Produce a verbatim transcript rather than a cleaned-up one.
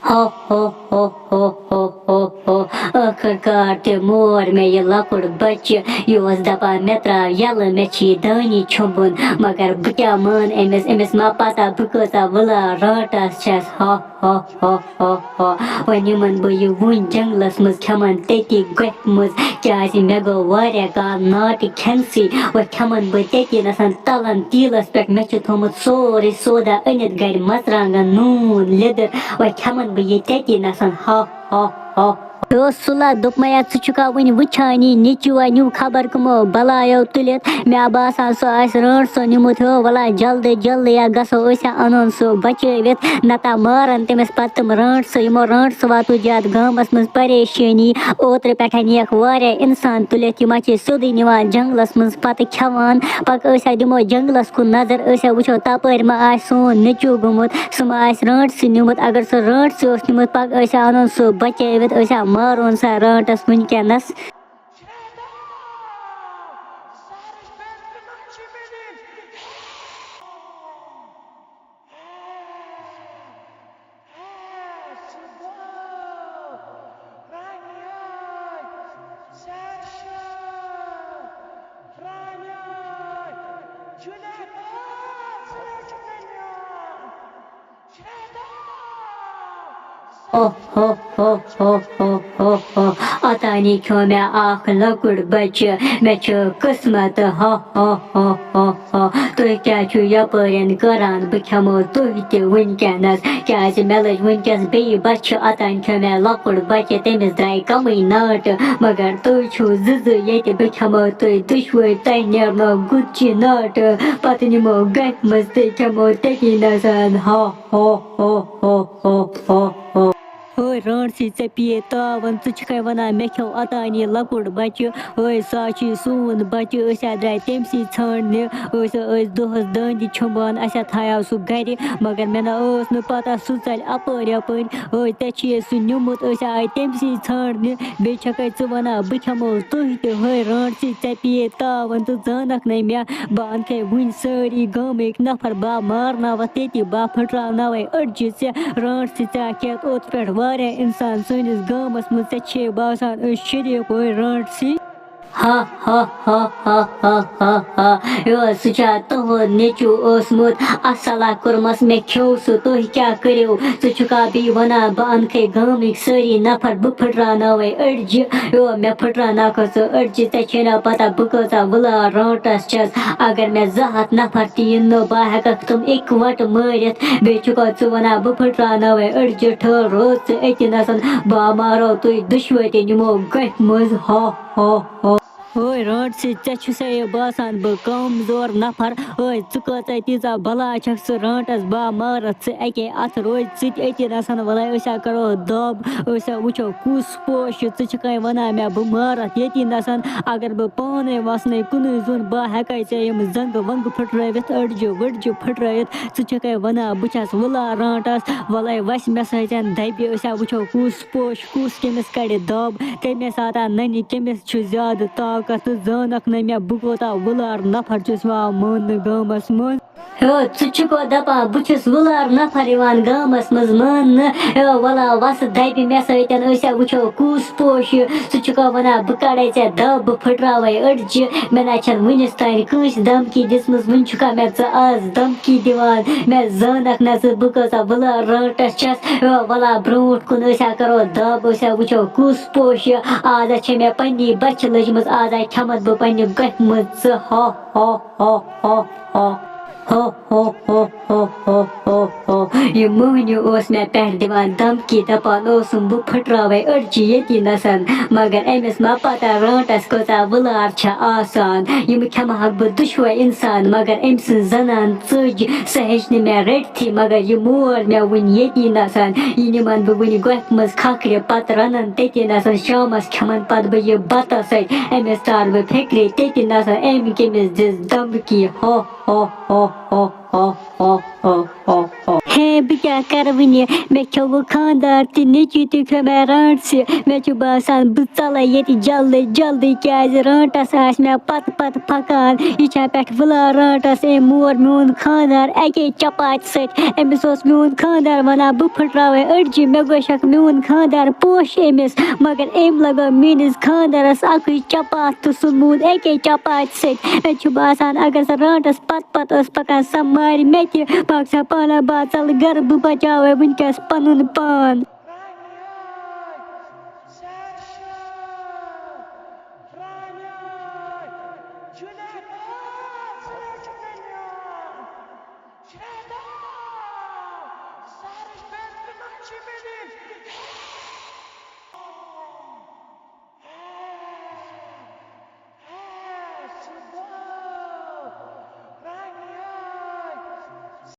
ہو ہو ہو ہو ہو ہو ہو۔ ٲخٕر کار تہِ مور مےٚ یہِ لۄکُٹ بَچہِ۔ یہِ اوس دَپان، "مےٚ ترٛاو یَلہٕ، مےٚ چھِ یہِ دٲنی چھۄمبُن۔" مگر بہٕ کیٛاہ مانہٕ أمِس؟ أمِس ما پَتہ بہٕ کۭژاہ وٕلار رانٛٹَس چھَس؟ ہا ہا ہا ہا ہا۔ وۄنۍ نِمَن بہٕ یہِ وُنۍ جنٛگلَس منٛز، کھٮ۪مَن تٔتی گۄپھِ منٛز، کیٛازِ مےٚ گوٚو واریاہ کال ناٹہِ کھٮ۪نسٕے۔ وۄنۍ کھٮ۪مَن بہٕ تٔتی نَسَن تَلَن تیٖلَس پٮ۪ٹھ۔ مےٚ چھُ تھوٚمُت سورُے سودا أنِتھ گَرِ، مَرژٕوانٛگَن، نوٗن، لیٚدٕر۔ وۄنۍ کھٮ۪مَن بہٕ یہِ تٔتی نَسَن۔ ہا ہا ہا۔ یہِ اوس سُلا، دوٚپمَے، "اَدٕ ژٕ چھُکھا وٕنہِ وٕچھانی نیٚچوٗ اَنیوٗ خبر کٕمو بَلایو تُلِتھ؟" مےٚ باسان، سُہ آسہِ رٲنٛٹھ سُہ نیوٗمُت۔ ہیو، وَلہ، جلدی جلدی یا گژھو أسۍ ہا اَنون سُہ بَچٲوِتھ، نَتہٕ مارَن تٔمِس پَتہٕ تِم رٲنٛٹھ سُہ۔ یِمو رٲنٛٹھ سُہ واتوٗ زیادٕ گامَس منٛز پریشٲنی۔ اوترٕ پٮ۪ٹھ نِیَکھ واریاہ اِنسان تُلِتھ، یِم ہا چھِ سیوٚدُے نِوان جنٛگلَس منٛز پَتہٕ کھٮ۪وان۔ پَکھ أسۍ ہا دِمو جنٛگلَس کُن نظر، أسۍ ہا وٕچھو تَپٲرۍ ما آسہِ سون نیٚچوٗ گوٚمُت، سُہ ما آسہِ رٲنٛٹھ سُہ نیوٗمُت۔ اگر سُہ رٲنٛٹھ سُہ اوس نیوٗمُت، پَکھ أسۍ ہا اَنون سُہ بَچٲوِتھ، أسۍ ہا مارون سُہ رٲنٛٹَس وٕنکٮ۪نَس۔ ہو ہو ہو ہو ہو ہو ہو۔ اوتانی کھیوٚو مےٚ اکھ لۄکُٹ بچہِ، مےٚ چھُ قٕسمت۔ ہو ہو ہو ہو ہو۔ تُہۍ کیٛاہ چھِو یپٲرٮ۪ن کران؟ بہٕ کھٮ۪مو تُہۍ تہِ وٕنکٮ۪نس، کیٛازِ مےٚ لٔج وٕنکٮ۪س بیٚیہِ بچہِ۔ اوتانۍ کھیوٚو مےٚ لۄکُٹ بچہِ، تٔمِس درٛاے کمٕے ناٹہٕ، مگر تُہۍ چھِو زٕ زٕ ییٚتہِ، بہٕ کھٮ۪مو تُہۍ دُشوٲرۍ، تۄہہِ نیرنو گُتجہِ ناٹہٕ، پتہٕ نِمو گرِ منٛز تہٕ کھٮ۪مو تٔتی نسن۔ ہو ہو ہو ہو ہو ہو ہو۔ ہٲے رانٛٹسٕے، ژےٚ پیٚیے تاوَن، ژٕ چھَکھَے وَنان مےٚ کھیوٚو اوتانی لۄکُٹ بَچہٕ۔ ہٲے سُہ ہا چھُے سون بَچہٕ، أسۍ ہا درٛاے تٔمۍ سٕے ژھانٛڈنہِ۔ أسۍ ہا ٲسۍ دۄہَس دٲنٛدِ چھۄمبان، اَسہِ ہا تھایاو سُہ گَرِ، مگر مےٚ نہ ٲس نہٕ پَتہ سُہ ژَلہِ اَپٲرۍ یَپٲرۍ۔ ہٲے ژےٚ چھُے سُہ نیوٗمُت، أسۍ ہا آے تٔمۍ سٕے ژھانٛڈنہِ۔ بیٚیہِ چھَکھَے ژٕ وَنان بہٕ کھٮ۪مو تُہۍ تہِ۔ ہٲے رانٛٹسٕے، ژےٚ پیٚیے تاوَن، ژٕ زانَکھ نَے مےٚ۔ بہٕ اَنکھَے وٕنۍ سٲری گامٕکۍ نفر، بہٕ مارناوَتھ تیٚتی، بہٕ پھٕٹراوناوَے أڈجہِ ژےٚ۔ رانٛٹسٕے، ژےٚ کھٮ۪تھ اوترٕ پٮ۪ٹھ واریاہ اِنسان سٲنِس گامَس منٛز، ژےٚ چھے باسان أسۍ شریٖف پٲٹھۍ رانٛٹسٕے۔ ہا ہا ہا ہا ہا ہا ہا۔ یور سُہ چھا تُہُنٛد نیٚچوٗ اوسمُت؟ اَصٕل ہا کوٚرمَس، مےٚ کھیوٚو سُہ، تُہۍ کیٛاہ کٔرِو؟ ژٕ چھُکھا بیٚیہِ وَنان بہٕ اَنکھَے گامٕکۍ سٲری نفر، بہٕ پھٕٹراوناوَے أڈجہِ؟ یو، مےٚ پھٕٹراوناوکھا ژٕ أڈجہِ؟ ژےٚ چھے نا پتہ بہٕ کۭژاہ وٕلار رانٛٹس چھَس؟ اگر مےٚ زٕ ہتھ نفر تہِ یِن نہٕ، بہٕ ہٮ۪ککھ تِم اِکوٹہٕ مٲرِتھ۔ بیٚیہِ چھُکھا ژٕ وَنان بہٕ پھٕٹراوناوَے أڈجہِ؟ ٹھٔہر روز ژٕ أتی نَسَن، بہٕ مارو تُہۍ دُشوٲرۍ تہِ نِمو گۄپھِ منٛز۔ ہا ہا ہا۔ ہٲے رانٛٹسٕے، ژےٚ چھُسے یہِ باسان بہٕ کمزور نفر؟ ہٲے ژٕ کۭژاہ تیٖژاہ بلاے چھَکھ ژٕ رانٛٹس، بہٕ مارَتھ ژٕ اَکے اَتھٕ، روزِ ژٕ تہِ أتی نَسَن۔ وَلَے أسۍ ہا کَرو دَب، أسۍ ہا وٕچھو کُس پوش چھُ۔ ژٕ چھَکھَے وَنان مےٚ بہٕ مارَتھ ییٚتی نَسَن؟ اگر بہٕ پانَے وَسنَے کُنُے زوٚن، بہٕ ہٮ۪کَے ژےٚ یِم زنٛگہٕ ونٛگہٕ پھٕٹرٲوِتھ، أڈجہِ ؤڈجہِ پھٕٹرٲوِتھ۔ ژٕ چھَکھَے وَنان بہٕ چھَس وٕلار رانٛٹَس، وَلَے وَسہِ مےٚ سۭتۍ دَبہِ۔ أسۍ ہا وٕچھو کُس پوش کُس کٔمِس کَڑِ دَب، کَمے ساتہٕ نَنہِ کٔمِس چھُ زیادٕ طاقت۔ تہٕ زانَکھ نَے مےٚ بہٕ کوٗتاہ وٕلار نفر چھُس یِوان ماننہٕ گامَس منٛز۔ ہیو، ژٕ چھُکھو دَپان بہٕ چھُس وٕلار نفر یِوان گامَس منٛز ماننہٕ؟ ہیو، وَلا وَسہٕ دَبہِ مےٚ سۭتۍ، أسۍ ہا وٕچھو کُس پوش یہِ۔ ژٕ چھُکھو وَنان بہٕ کَڑَے ژےٚ دَب، بہٕ پھٕٹراوَے أڈجہِ۔ مےٚ نہ چھَنہٕ وٕنِس تانۍ کٲنٛسہِ دھمکی دِژمٕژ، وٕنہِ چھُکھا مےٚ ژٕ آز دھمکی دِوان؟ مےٚ زانَکھ نہ ژٕ بہٕ کۭژاہ وٕلار رانٛٹَس چھَس۔ ہیو، وَلا برٛونٛٹھ کُن أسۍ ہا کَرو دَب، أسۍ ہا وٕچھو کُس پوش یہِ۔ آز ہا چھےٚ مےٚ پنٛنی بَچھِ لٔجمٕژ، آز ہا کھٮ۪مَتھ بہٕ پنٛنہِ گۄپھِ منٛز ژٕ۔ ہا ہا ہا ہا ہا۔ ہو ہو ہو ہو ہو ہو ہو۔ یہِ موہنیو اوس مےٚ پٮ۪ٹھ دِوان دھمکی، دَپان اوسُم بہٕ پھٕٹراوَے أڈجہِ ییٚتی نَسَن، مگر أمِس ما پَتہ رانٛٹَس کۭژاہ وٕلار چھےٚ آسان۔ یِم کھٮ۪مہٕ ہاکھ بہٕ دُشوَے اِنسان، مگر أمۍ سٕنٛز زَنان ژٔج، سۄ ہیٚچ نہٕ مےٚ رٔٹتھٕے، مگر یہِ مور مےٚ وٕنہِ ییٚتی نَسَن، یہِ نِمَن بہٕ وٕنہِ گۄپھِ منٛز کھَکھرِ، پَتہٕ رَنَن تٔتی نَسَن، شامَس کھٮ۪مَن پَتہٕ بہٕ یہِ بَتَس سۭتۍ، أمِس تارٕ بہٕ فِکرِ تٔتی نَسَن، أمۍ کٔمِس دِژ دھمکی۔ ہو ہو ہو ہو۔ ہے، بہٕ کیٛاہ کَرٕ وٕنہِ؟ مےٚ کھیوٚو خانٛدار تہِ، نیٚچوٗ تہِ کھیوٚو مےٚ رانٛٹسٕے۔ مےٚ چھُ باسان، بہٕ ژَلَے ییٚتہِ جلدی جلدی، کیٛازِ رانٛٹَس آسہِ مےٚ پَتہٕ پَتہٕ پَکان۔ یہِ چھا پٮ۪ٹھ وٕلان رانٛٹَس أمۍ مور میون خانٛدار اَکے چپاتہِ سۭتۍ؟ أمِس اوس میون خانٛدار وَنان، بہٕ پھٕٹراوَے أڈجہِ، مےٚ گوٚژھکھ میون خانٛدار پوش أمِس۔ مگر أمۍ لَگٲو میٛٲنِس خانٛدارَس اَکٕے چپاتھ تہٕ سُہ موٗد اَکے چپاتہِ سۭتۍ۔ مےٚ چھُ باسان، اگر سۄ رانٛٹَس پَتہٕ پَتہٕ ٲس پَکان، سۄ مارِ مےٚ تہِ۔ پَکھ سا پانہ با، ژَلہٕ گَرٕ، بہٕ بَچاوَے وٕنکٮ۪س پَنُن پان۔